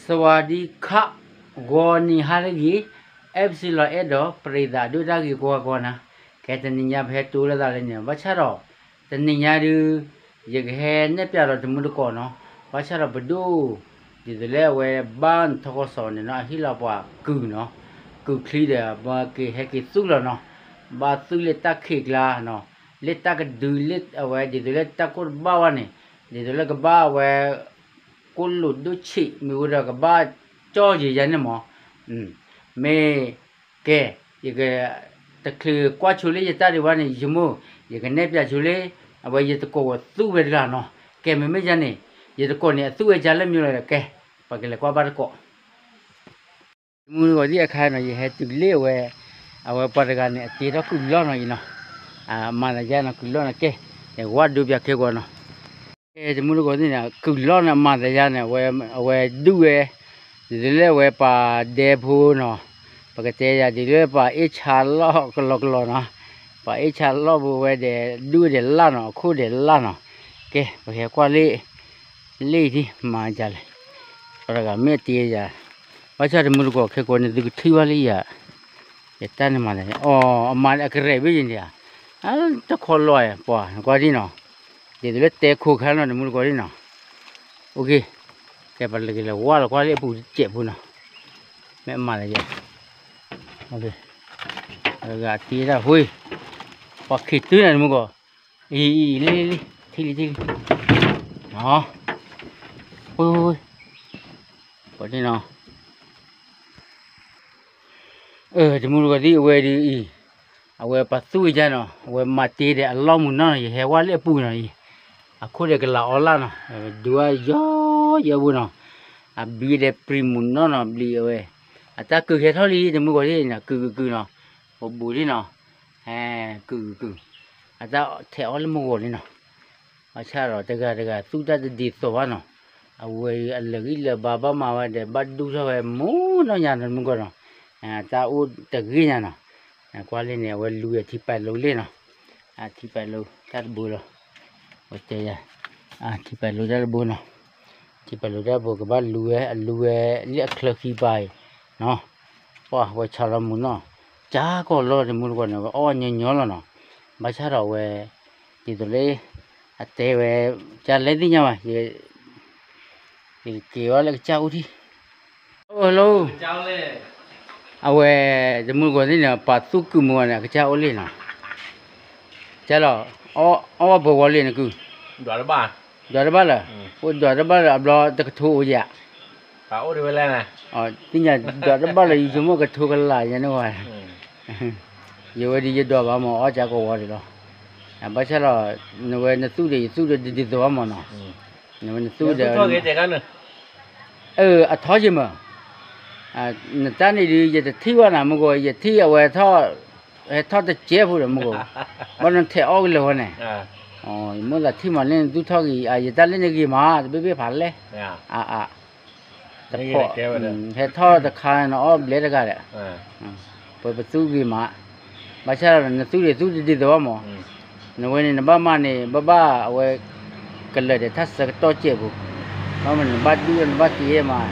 စဝၤဒံခး ဂီၤနံၤဟါလၢအဂ့ၤ အဲၣ်ပစံလီၤအဲၣ်ဒိး ပရံသးဒိၣ်တၢ်ဂ့ၤကွၢ်ကွၢ်နၤ, ကဲတနံၤညါပဟဲတိၤလၢသးလၢန့ၣ် ဘၣ်ဆၣ်ဒီး တနံၤညါဒုး ယကဟဲနဲၣ်ပျးဒီးတမူတကိးနီၤ, ဘၣ်ဆၣ်ဒီးပဒိၣ် ဒ်သိးလၢအဝဲဘၣ်နထီၣ်ကီၢ်စီၤန့ၣ်နီၤ အဟ့ၣ်လီၤပှၤကုၢ်နီၤ, ကုၢ်ချံဒီး ပကဟဲက့ၤသူၣ်လီၤနီၤ, ဘၣ်သူၣ်လၢတၢ်ခံးကျါနီၤ, လၢတၢ်ကဒုလၢအဝဲ ဒ်သိးလၢတၢ်ကိၢ်တဘၣ်ဝဲန့ၣ် ဒ်သိးလၢကဘၣ်အဝဲ ကိၢ်လိာ်ဒိၣ်ဆံး မ့ၢ်ဝဲဒီးကဘၣ်ကၠီၣ်ယံၤယၤန့ၣ်မး, မ့ၢ်ကဲ ယက တချုးကွၢ်ဆိလၢယတၢ်ဒံးဘၣ်န့ၣ် ယမိၢ် ယကနဲၣ်ပျးဆိလၢ အဝဲယတကိးဝဲသူၣ်ဝဲတဂၤနီၤ, ကဲမ့မ့ၢ်ယၤန့ၣ် ယတကိးန့ၣ် အသူၣ်ဝဲယၤလၢမ့ၢ်လီၤဒီး ကဲ ပကလဲၤကွၢ်ဘၣ်တကိး တမူတကိးသ့ၣ်အခါနီၤ ယဟဲတုၤလၢအဝဲ အဝဲပှၤတဂၤန့ၣ် အတ့ထီၣ်ကုၢ်လီၢ်နီၤအံၤနီၤ, အမၤသးယါနီၤ ကုၢ်လီၢ်နီၤ ကဲ ယဝၢ်ဒိပျးခဲကွၢ်နီၤ, ကဲ တမူတကိးသ့ၣ်န့ၣ် ကုၢ်လီၢ်န့ၣ် အမၤသးယါန့ၣ် အဝဲ အဝဲဒုးဝဲ ဒ်သိးလၢအဝဲပှၤဒဲဖိနီၤ, ပကတဲယၤဒ်လၢပှၤအ့ၣ်ဆါလီၢ်ကလီကလီနီၤ, ပှၤအ့ၣ်ဆါလီၢ်ဖိဝဲဒီး ဒုးဝဲဒီးလၢ်နီၤ အခိၣ်ဒီးလၢ်နီၤ, ကဲ ပဟဲကွၢ်လၢ လၢအံၤဒ်မၤဒ်လဲၣ်, ပှၤတဂၤမ့ၢ်အတ့ယၤ, ဘၣ်ဆၣ်တမူတကိးခဲကိးန့ၣ် သုကထံၣ်ဘၣ်လၢယၤ, ယတၢ်န့ၣ်မၤလဲၣ်, အီ အမၤအကရဲၣ်ဘ့ၣ်ယၤန့ၣ်ဧါ, တခီလီၤပှၤ နကွၢ်ဒ်နီၤ, ဒ်သိးလၢတဲခိးခါနီၤ တမူတကိးဒ်နီၤ, အိၣ်က့ၤ, ကဲပလဲၤက့ၤလဲၤဝါလီၤကွၢ်လၢအပူၤတစဲးဖိနီၤ, မ့ၢ်အမၤလဲၣ်ယၤ, ဂၤတ့တၢ်ဖိ, ပှၤခံးတုၤန့ၣ်တမူတကိး, အံၤ အံၤ လံ လံ လံ ထံၣ်လံ ထံၣ်လံ, အီ ဝ့ ဝ့ ဝ့ ပှၤဒ်နီၤ တမူတကိးသ့ၣ် အဝဲဒ်အံၤ, အဝဲပှၤသူၣ်ဝဲယါနီၤ အဝဲမၤတ့ဒီးအလီၢ်မုၢ်နီၢ်နီၤ ယဟဲဝါလၢအပူၤနီၤအံၤ, အခိၣ်ဒီးကလးအီလၢ်နီၤ, ဒုးဝဲယီယီဖိနီၤ, အဘျံးဒီးပြံမုၢ်နီၢ်နီၤ ဘျံးအဝဲ, အတၢ်ကုၢ်ဟဲထီၣ်လံ တမူတကိးသ့ၣ်နီၤ ကုၢ်ကုၢ်ကုၢ်နီၤ, ပဘူးဒ်နီၤ, ကုၢ်ကုၢ်ကုၢ်, အတၢ်ထဲးအီၣ်လၢမုၢ်ဂီၤလံနီၤ, ဘၣ်ဆၣ်ဒီးတဂၤတဂၤသူၣ်တၢ်တဒ်သိးဘၣ်နီၤ, အဝဲအလၢာ်ဂံၢ်လၢာ်ဘါဘၣ်မၤဝဲဒီး ဘၣ်ဒူၣ်ထီၣ်ဝဲမုၢ်နီၢ်ညါနီၤ တမူတကိးနီၤ, တၢ်အိၣ်တဂ့ၢ်ညါနီၤ, ကွၢ်လံန့ၣ် အဝဲလူၤဝဲထံပာ်လိၤလံနီၤ, ထံပာ်လိၤတၢ်တဘိလီၤ, ဝဲတဲယၤ, ထံပာ်လိၤတၢ်တဘိနီၤ, ထံပာ်လိၤတၢ်တဘိကဘၣ်လူၤဝဲ အလူၤဝဲလၢအချၢဃံပၤအံၤနီၤ, ပှၤဝဲဆါလီၤမုၢ်နီၢ်, ကၢ်ကီၢ်လီၤတမူတကိးန့ၣ် ဝဲအီၣ်ညီညီလီၤနီၤ, ဘၣ်ဆၣ်ဒီးဝဲ ဒ်သိးလၢ အတဲဝဲ ကၢ်လဲၣ်သ့ၣ်ညါဘၣ်, ယကက့ၤဝဲလၢကစၢ်အိၣ်ထံၣ်, အဝဲ တမူတကိးသ့ၣ်န့ၣ် ပှၤသူၣ်ကုၢ်မုၢ်ဝဲန့ၣ် အကစၢ်အိၣ်လံနီၤ, ကၢ်လီၤ, အီၣ်ဝဲပှဲၤဝီလံနကုၢ်, ဒွးတဘၣ်လၢၤ, အိၣ်ဒွးတဘၣ်လၢၤ အဘျီတကထိအိၣ်ယၤ, သ့ၣ်ညါဒွးတဘၣ်လၢၤ ယဆိကမိၣ်ကထိကလးယၤန့ၣ်ဝဲ ယဝဲဒ်ယဒွးဘၣ်မ့ၢ်အီၣ်ကၢ်ကဝီၤဒံးလီၤ, ဘၣ်ဆၣ်ဒီး နဝဲနသူၣ်ဒီးယသူၣ်ဒီးဒ်သိးဘၣ်မ့ၢ်နီၤ, နဝဲနသူၣ်ဒီး အထီယမ့ၢ်, နတၢ်န့ၣ်ဒုး ယတထံၣ်ဘၣ်နၤမုၢ်ဂီၤ ယထံၣ်အဝဲထီၣ်, ဟဲထီၣ်တစဲးဖိဒီးမုၢ်ဂီၤ, ဘၣ်နထဲးအီၣ်ကလၢာ်ဝဲန့ၣ်, ယမိၢ်သးထံၣ်မးလၢနသူၣ်ထီၣ်ဂ့ၤ ယတၢ်လၢနဂ့ၤမး တဘ့ၣ်ဘ့ၣ်ဖးလဲၣ်, အ တဖီၣ်, ဟဲထီၣ်တခါနအီၣ်ဘျဲတဂၤဒီး, ပပသူၣ်ဂ့ၤမး, ဘၣ်ဆၣ်ဒီးနသူၣ်ဒံးသူၣ်တဒ်သိးဘၣ်မး, နဝဲန့ၣ်နဘၣ်မၤန့ၣ် ဘၣ်ဘၣ်အဝဲ, ကလၢာ်ဒီးထါစၢကတီၢ်စဲးပူၤ, ဘၣ်မနုၤနဘၣ်ဒူၣ်လၢနဘၣ်တ့မး,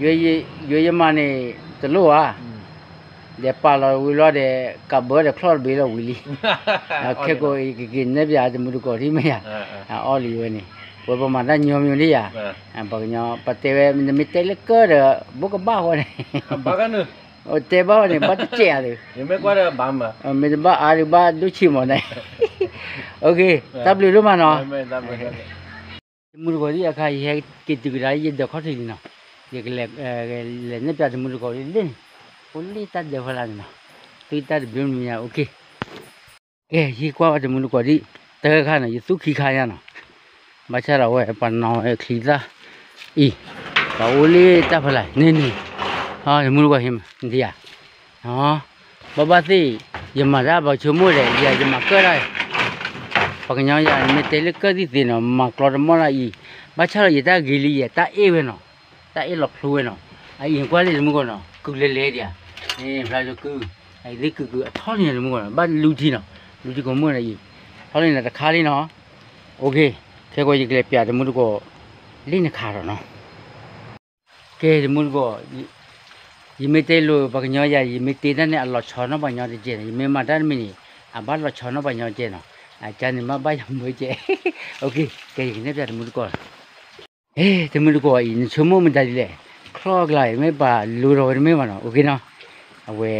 ယွဲယမၤန့ၣ်, တလိၣ်ဧါ ဒီးပာ်လီၤဝံၤလီၤဒီး ကးဘၢဒီးချီၣ်တဘ့ၣ်လီၤဝံၤလံ, ခဲကိးကက့ၤနဲၣ်ပၠးတမူတကိးထံၣ်မ့ၢ်ယၤ, အီၣ်လံဝဲန့ၣ်, ဝဲပမၤတၢ်ညီမံၤဒ်ယၤ, ပှၤကညီ ပတဲဝဲ နမ့ၢ်တဲလၢကၢၢ်ဒီး ဘိးကဘၣ်ဝဲန့ၣ်, တဲဘၣ်ဝဲန့ၣ် ဘၣ်တစဲးအါသု, မ့ၢ်တဘၣ်အါဒုးဘၣ်ဒိၣ်ဆံးမးန့ၣ်, တၢ်ဘျုးဒိၣ်မးနီၤ တမူတကိးသ့ၣ်အခါ ယဟဲက့ၤတုၤကဒါ ယဒၢးခီၣ်ထံးလံနီၤ, ယကလဲၤ, လဲၤနဲၣ်ပၠးတမူတကိးလၢန့ၣ်, အိၣ်လၢတၢ်ဒၢးဖီလာ်န့ၣ်နီၤ, သုတၢ်တဘျုးမံၤညါ အိၣ်က့ၤ, ကဲ ယကွၢ်ဝဲတမူတကိးဒ်, တၢ်ခါန့ၣ် ယသူၣ်ခံခါညါနီၤ, ဘၣ်ဆၣ်ဒီးဝဲပှၤနီၤဝဲချံသၣ်, အံၤ, ပှၤအိၣ်လၢတၢ်ဖီလာ်န့ၣ်န့ၣ်, တမူတကိးဟ့ၣ်မး ဒ်ယၤ ဘၣ်ဘၣ်သ့ၣ်, ယမၤတၢ်ပှၤဆိကမိၣ်ဒီး ယၤယမၤကၢၢ်တၢ်, ပှၤကညီယၤ မ့ၢ်တဲလၢကၢၢ်သ့ၣ်သ့ၣ်နီၤ မၤကျီတမီၢ်လၢအံၤ, ဘၣ်ဆၣ်ဒီးယတၢ်ဂ့ၤလံယတၢ်အ့ၣ်ဝဲနီၤ, တၢ်အ့ၣ်လီၤဖျိဝဲနီၤ, အအံၤကွၢ်လံတမူတကိးနီၤ ကုၢ်လဲၤလဲၤဒံးဧါ, ဖျါဆိကုၢ်, အအံၤသ့ၣ်ကုၢ်ကုၢ်အထီၣ်လံန့ၣ်တမူတကိးနီၤ ဘၣ်လူထံနီၤ, လူထံကိးမုၢ်န့ၣ်အံၤ, ထီၣ်လံန့ၣ်တခါလံနီၤ, အိၣ်က့ၤ, ခဲကိးယကလဲၤပၠးတမူတကိး, လံနခါဒီးနီၤ, ကဲ တမူတကိး, ယမ့ၢ်တဲလိၤပှၤကညီယၤ ယမ့ၢ်တ့တၢ်န့ၣ် အလီၤဆီနီၣ်ပှၤညီတကဲးနီၤ, ယမ့ၢ်မၤတၢ်တမံၤန့ၣ် အဘၣ်လီၤဆီနီၣ်ပှၤညီကဲးနီၤ, အကါန့ၣ်မ့ၢ်ဘၣ်ယၤမုာ်ကဲး, ကဲ ယကနဲၣ်ဖျါတမူတကိး တမူတကိးအံၤ နဆိကမိၣ်မတၤဒ်လဲၣ်, ချီၣ်အကျါအံၤ မ့ၢ်ပှၤလူၤထီၣ်ဝဲတမ့ၢ်ဘၣ်နီၤ, အိၣ်က့နီၤ, အဝဲ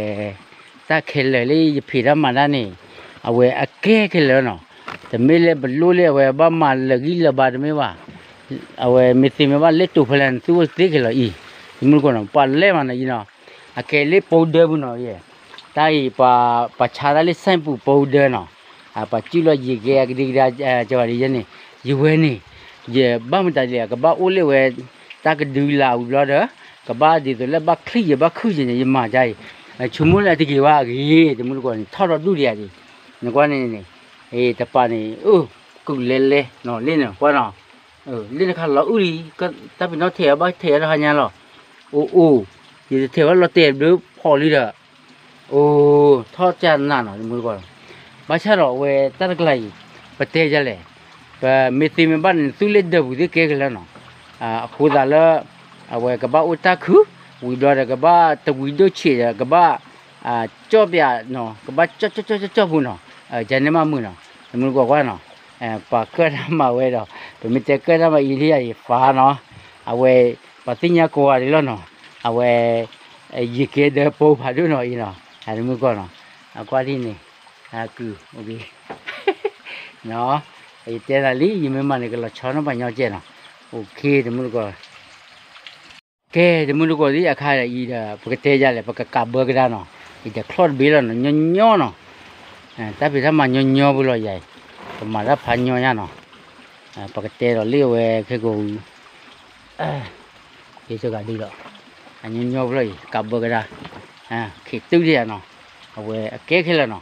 တၢ်ခဲလၢာ်လၢယဖံးတၢ်မၤတၢ်န့ၣ် အဝဲအကဲခဲလၢာ်နီၤ, တမ့ၢ်လၢပလိၣ်လၢအဝဲဘၣ်မၤလၢာ်ဂံၢ်လၢာ်ဘါတမ့ၢ်ဘၣ်, အဝဲမ့ၢ်သ့မ့ၢ်ဘၣ်လဲၤတိာ်ဖဲလဲၣ် နသူအိၣ်သ့ခဲလၢာ်အံၤ, တမူတကိးနီၤ ပှၤလဲၤမးနီၤအံၤနီၤ, အကဲလၢပူၤဒၢပူၤနီၤ, တၢ်အံၤ ပှၤဆါတၢ်လၢ ဆိုင်ပူၤ ပူၤဒၢနီၤ, ပှၤစုၣ်လီၤယံာ်ကဲအကဒံကဒါ ကဝၤဒ်ယဲန့ၣ်, ယဝဲန့ၣ် ယဘၣ်မတၤဒ်လဲၣ် ကဘၣ်အိၣ်လၢဝဲ တၢ်ကဒုလာ်ဝံၤဘျီဒီး ကဘၣ်ဒ်သိးလၢဘၣ်ချံၣ်ယဲ ဘၣ်ခုၣ်ယဲန့ၣ် ယမၤဒ်အံၤ, ဆိကမိၣ်လၢအတဂ့ၤဝဲအဂ့ၤ တမူတကိးန့ၣ် ထီၣ်ဒီးဒူၣ်ဒံးဧါဒံး, နကွၢ်န့ၣ်န့ၣ်, တပၤန့ၣ် အၢ ကုၢ်လဲၤလဲၤနီၤ လ့ၣ်န့ၣ်ကွၢ်နီၤ, လ့ၣ်န့ၣ်ခါလီၤအုၣ်လံ, တၢ်ပ့ၤနီၣ်ထဲးအီၤဘၣ်ထဲးအီၤတဟါညါလီၤ, အိၣ်အိၣ်, ယတထဲးဝဲလီၤတဲာ်ဘျုးဖီၣ်လံဒီး အိၣ် ထီၣ်ကၢ်နးနီၤ တမူတကိး, ဘၣ်ဆၣ်ဒီးအဝဲတၢ်တကျါအံၤ ပတဲဒ်လဲၣ်, ပမ့ၢ်သ့မ့ၢ်ဘၣ်န့ၣ် နသူလၢဒၢးပူၤသ့ကဲကလၢာ်နီၤ, အဃိသတးလၢ အဝဲကဘၣ်အိၣ်တၢ်ခုၣ်, ဝံၤဘျီဒီးကဘၣ်တဝံၤဒိၣ်ဆံးဒီး ကဘၣ် ကၠီၣ်ပၠးနီၤ ကဘၣ်ကၠီၣ်ကၠီၣ်ကၠီၣ်ကၠီၣ်ပူၤနီၤ, ကန့ၣ်မးမုာ်နီၤ, တမူတကိးကွၢ်နီၤ, ပှၤကၢၢ်တၢ်မၤဝဲဒီး ပမ့ၢ်တဲကၢၢ်တၢ်မၤအံၤလံယၤအံၤ ဖးနီၤ, အဝဲ ပှၤသ့ၣ်ညါကိးဂၤဒဲးလီၤနီၤ, အဝဲ ယကဲဒီးပိာ်ဖးဒိၣ်နီၤအံၤနီၤ, တမူတကိးနီၤ, အကွၢ်ဒ်န့ၣ်, ကုၢ် ယတဲနၤလံ ယမ့ၢ်မၤန့ၣ် ကလီၤဆီနီၣ်ပှၤညီကဲးနီၤ, အိၣ်ခ့ တမူတကိး ကဲ တမူတကိးသ့ၣ် အခါအံၤဒီး ပကတဲယၤလဲၣ် ပကကးဘၢကဒါနီၤ, အံၤဒီးချီၣ်တဘ့ၣ်လီၤနီၤ ညီညီနီၤ, တၢ်ဖံးတၢ်မၤညီညီဖိလီၤယၤအံၤ, ပမၤတၢ်ဖးညီညါနီၤ, ပကတဲဒီးလၢအဝဲခဲကိာ် ဟ့ၣ်စဂၤဒုလီၤ, အညီညီဖိလီၤအံၤ ကးဘၢကဒါ, ခ့တုၤဒံးယၤနီၤ, အဝဲအကဲခဲလၢာ်နီ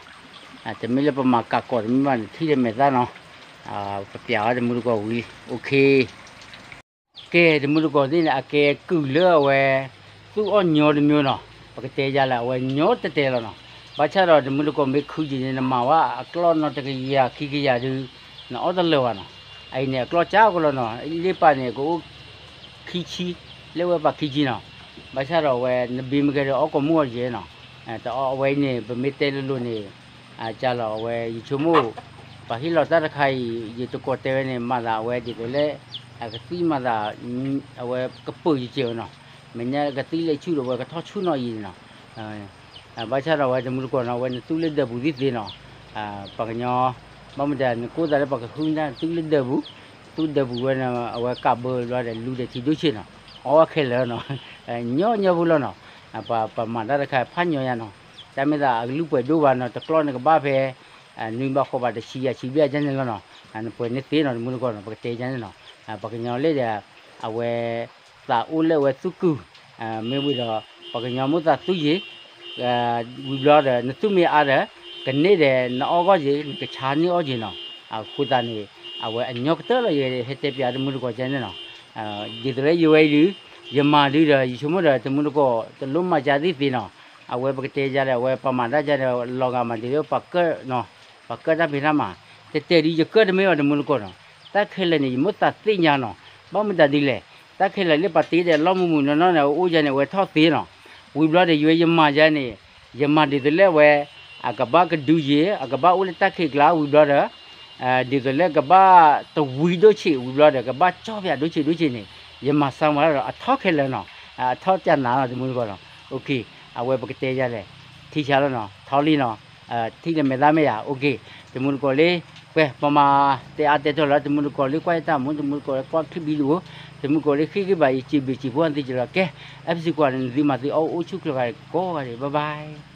ၤ, တမ့ၢ်လၢပမၤကးကီးတမ့ၢ်ဘၣ်န့ၣ် ထံၣ်လၢမဲာ်သၣ်နီၤ, ပပျးအီၤတမူတကိးဝံၤ အိၣ်ခ့ ကဲ တမူတကိးသ့ၣ်န့ၣ် အကဲကုၢ်လၢအဝဲ သူၣ်အီၣ်ညီတမံၤနီၤ, ပကတဲယၤလၢအဝဲညီတတဲလီၤနီၤ, ဘၣ်ဆၣ်ဒီးတမူတကိးမ့ၢ်ခုက့ၤန့ၣ် နမၤဝဲအကျီၢ်နီတကယၤခံကယၤဒုး နအီၣ်တလၢာ်ဘၣ်နီၤ, အအံၤန့ၣ် အကျီၢ်ကၠါကလီၤနီၤ, လ့ၣ်ပာ်န့ၣ် ကအိၣ်ခံဆံ, လၢဝဲပာ်ခံဆံနီၤ, ဘၣ်ဆၣ်ဒီးအဝဲ နဘ့မ့ၢ်ကဲဒီးအီၣ်ကိးမုၢ်အီၤယဲနီၤ, တအီၣ်အဝဲအံၤန့ၣ် ပမ့ၢ်တဲလိၤလိၤန့ၣ် ကၢ်လီၤအဝဲ ယဆိကမိၣ် ပှၤဟ့ၣ်လီၤတၢ်တခါအံၤ ယတကိးတဲဝဲန့ၣ် မၤသးအဝဲဒ်သိးလၢ အကသံၣ်မၤသး အဝဲကပၢၢ်ယကဲးဝဲနီၤ, မဲာ်ညါကသံၣ်လၢဆူၣ်ဒီး အဝဲကထီၣ်ဆူၣ်နီၤအံၤန့ၣ်နီၤ, ဘၣ်ဆၣ်ဒီးအဝဲတမူတကိးနီၤ အဝဲနသူလၢဒၢးပူၤသ့ၣ်သ့နီၤ, ပှၤကညီ ဘၣ်မတၤနကိးသးလၢပှၤကဟုၣ်တၢ်သူလၢဒၢးပူၤ, သူဒၢးပူၤဝဲန့ၣ် အဝဲကးဘၢဘျီဒီး လူဒီးထံဒိၣ်ဆံးနီၤ, အီၣ်ဝဲခဲလၢာ်နီၤ, ညီညီဖိလီၤနီၤ, ပှၤမၤတၢ်တခါဖးညီညါနီၤ, တၢ်မ့ၢ်သးအကလုၢ်ပှဲၤဒိၣ်ဘၣ်နီၤ တကျီၢ်န့ၣ်ကဘၣ်ဖဲ နွံဘၣ်ဃိးဘၣ်တဆံယၤဆံဘျဲၣ်အကန့ၣ်လီၤနီၤ, နပှဲၤန့ၢ်သ့နီၤ တမူတကိးနီၤ ပကတဲကန့ၣ်နီၤ, ပှၤကညီလၢဒီး အဝဲ သးအိၣ်လၢအဝဲသူၣ်ကုၢ်, မ့ၢ်ဝံၤဒီး ပှၤကညီမိၢ်သးသူယံာ်, ဝံၤဘျီဒီး နသူၣ်မ့ၢ်အါဒီး ကန့ၢ်ဒီးနအီၣ်ဂီၢ်ယံာ် နကဆါန့ၢ်အီၣ်ယံာ်နီၤ, အဃိသတးန့ၣ် အဝဲအညီကတၢၢ်လီၤ ယဟဲတဲပျးတမူတကိးကန့ၣ်နီၤ, ဒ်သိးလၢယဝဲအံၤဒုး ယမၤဒုးဒီး ယဆိကမိၣ်ဒီး တမူတကိး တလိၣ်မၤကသ့ၣ်သ့နီၤ, အဝဲပကတဲယၤဒီး အဝဲပှၤမၤတၢ်ယၤဒီး လီၤဂာ်မးဒ်သိးပှၤကၢၣ်နီၤ, ပှၤကၢၣ်တၢ်ဖံးတၢ်မၤ, တတဲဒ်ယကၢၣ်တမ့ၢ်ဘၣ်တမူတကိးနီၤ, တၢ်ခဲလၢာ်န့ၣ် ယမိၢ်သးသ့ၣ်ညါနီၤ, ဘၣ်မတၤဒ်လဲၣ်, တၢ်ခဲလၢာ်လၢပှၤတ့ဒီးလီၢ်မုၢ်မုၢ်နီၢ်နီၢ်န့ၣ် အအိၣ်ယၤန့ၣ် အဝဲထီၣ်သ့နီၤ, ဝံၤဘျီဒီး ယဝဲယမၤယၤန့ၣ် ယမၤဒ်သိးလၢအဝဲ အကဘၣ်ကဒုယံာ် အကဘၣ်အိၣ်လၢတၢ်ခံးကျါဝံၤဘျီဒီး ဒ်သိးလၢကဘၣ်တဝံၤဒိၣ်ဆံးဝံၤဘျီဒီး ကဘၣ်ကၠီၣ်ပၠးဒိၣ်ဆံးဒိၣ်ဆံးန့ၣ် ယမၤစၢၤမးဒီးအထီခဲလၢာ်နီၤ, အထီကၢ်နးနီၤ တမူတကိးနီၤ, အဝဲပကတဲယၤလဲၣ်, ထံဆါလီၤနီၤ ထီလံနီၤ, ထံၣ်လၢမဲာ်သၣ်မ့ၢ်ယၤ တမူတကိးလံ, ပှဲၤ ပမၤတဲအါတဲထီၣ်လၢတမူတကိးလံ ကွၢ်ယတၢ်မူ တမူတကိးလၢကွၢ်ချံဘံတအိၣ်, တမူတကိးလံ ဃ့က့ၤဘၣ်ယစံးဘျုးစံးဖှိၣ်သ့ကလီၤ ကဲ, အဲၣ်ပစံးကွၢ်န့ၣ် နသုမၤသုအီၣ်အိၣ်ဆူၣ်ချ့ဂၤကိးဂၤဒဲး bye bye.